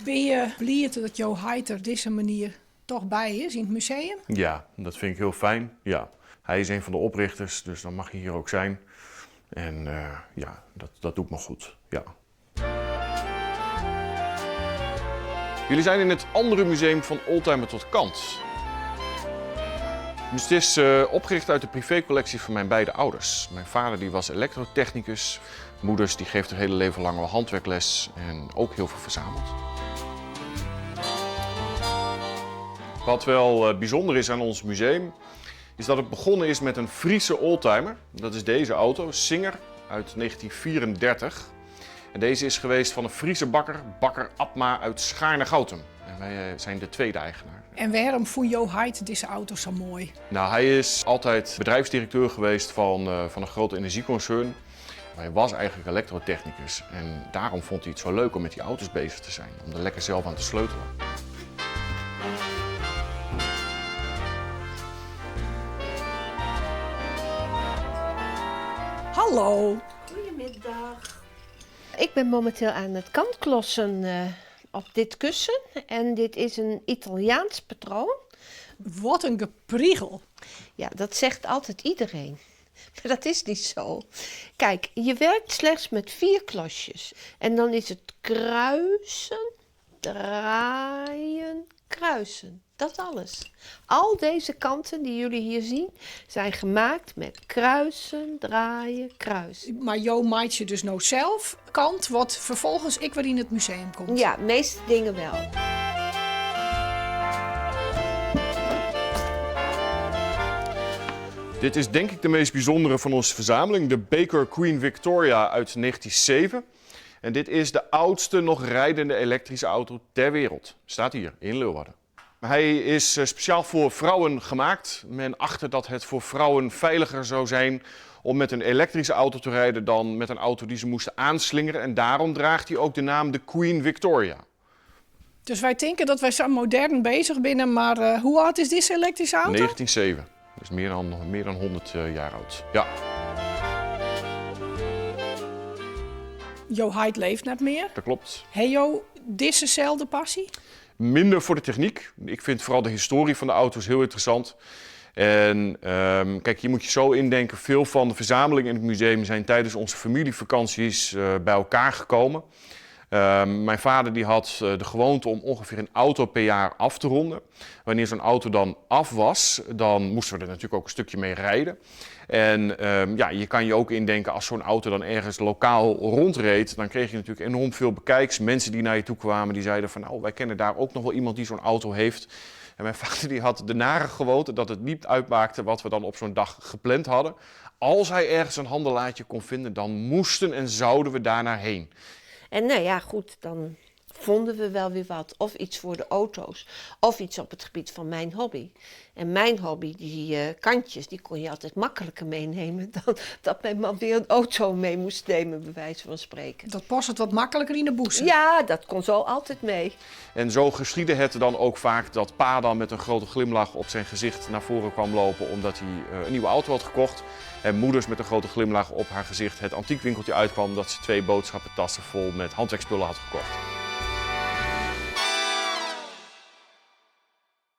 Binne je bliid dat jo heit der dizze manier toch by is yn it museum? Ja, dat vind ik heel fijn. Ja. Hij is een van de oprichters, dus dan mag hij hier ook zijn. En ja, dat doet me goed. Ja. Jullie zijn in het andere museum van Oldtimer tot Kant. Het is opgericht uit de privécollectie van mijn beide ouders. Mijn vader die was elektrotechnicus, moeders die geeft haar hele leven lang al handwerkles en ook heel veel verzameld. Wat wel bijzonder is aan ons museum, is dat het begonnen is met een Friese oldtimer. Dat is deze auto, Singer uit 1934. En deze is geweest van een Friese bakker, bakker Abma uit Schaarnegoutum. En wij zijn de tweede eigenaar. En waarom vond jo heit deze auto zo mooi? Hij is altijd bedrijfsdirecteur geweest van een groot energieconcern. Maar hij was eigenlijk elektrotechnicus en daarom vond hij het zo leuk om met die auto's bezig te zijn. Om er lekker zelf aan te sleutelen. Hallo. Goedemiddag. Ik ben momenteel aan het kantklossen op dit kussen. En dit is een Italiaans patroon. Wat een gepriegel. Ja, dat zegt altijd iedereen. Maar dat is niet zo. Kijk, je werkt slechts met 4 klosjes. En dan is het kruisen, draaien, kruisen. Dat alles. Al deze kanten die jullie hier zien, zijn gemaakt met kruisen, draaien, kruisen. Maar jo maait je dus nou zelf kant, wat vervolgens ik weer in het museum komt. Ja, de meeste dingen wel. Dit is denk ik de meest bijzondere van onze verzameling, de Baker Queen Victoria uit 1907. En dit is de oudste nog rijdende elektrische auto ter wereld. Staat hier in Leeuwarden. Hij is speciaal voor vrouwen gemaakt. Men achtte dat het voor vrouwen veiliger zou zijn om met een elektrische auto te rijden dan met een auto die ze moesten aanslingeren. En daarom draagt hij ook de naam de Queen Victoria. Dus wij denken dat wij zo modern bezig zijn, maar hoe oud is deze elektrische auto? 1907. Dus meer dan 100 jaar oud. Ja. Jo heit leeft net meer. Dat klopt. Hey jo, dezezelfde passie? Minder voor de techniek. Ik vind vooral de historie van de auto's heel interessant. En je moet je zo indenken, veel van de verzamelingen in het museum zijn tijdens onze familievakanties bij elkaar gekomen. Mijn vader die had de gewoonte om ongeveer een auto per jaar af te ronden. Wanneer zo'n auto dan af was, dan moesten we er natuurlijk ook een stukje mee rijden. En je kan je ook indenken, als zo'n auto dan ergens lokaal rondreed, dan kreeg je natuurlijk enorm veel bekijks. Mensen die naar je toe kwamen, die zeiden van, nou, wij kennen daar ook nog wel iemand die zo'n auto heeft. En mijn vader die had de nare gewoonte dat het niet uitmaakte wat we dan op zo'n dag gepland hadden. Als hij ergens een handelaartje kon vinden, dan moesten en zouden we daar naar heen. En dan vonden we wel weer wat. Of iets voor de auto's, of iets op het gebied van mijn hobby. En mijn hobby, die kantjes, die kon je altijd makkelijker meenemen dan dat mijn man weer een auto mee moest nemen, bij wijze van spreken. Dat past het wat makkelijker in de boezem. Ja, dat kon zo altijd mee. En zo geschiedde het dan ook vaak dat pa dan met een grote glimlach op zijn gezicht naar voren kwam lopen omdat hij een nieuwe auto had gekocht. En moeders met een grote glimlach op haar gezicht het antiekwinkeltje uitkwam omdat ze 2 boodschappentassen vol met handwerkspullen had gekocht.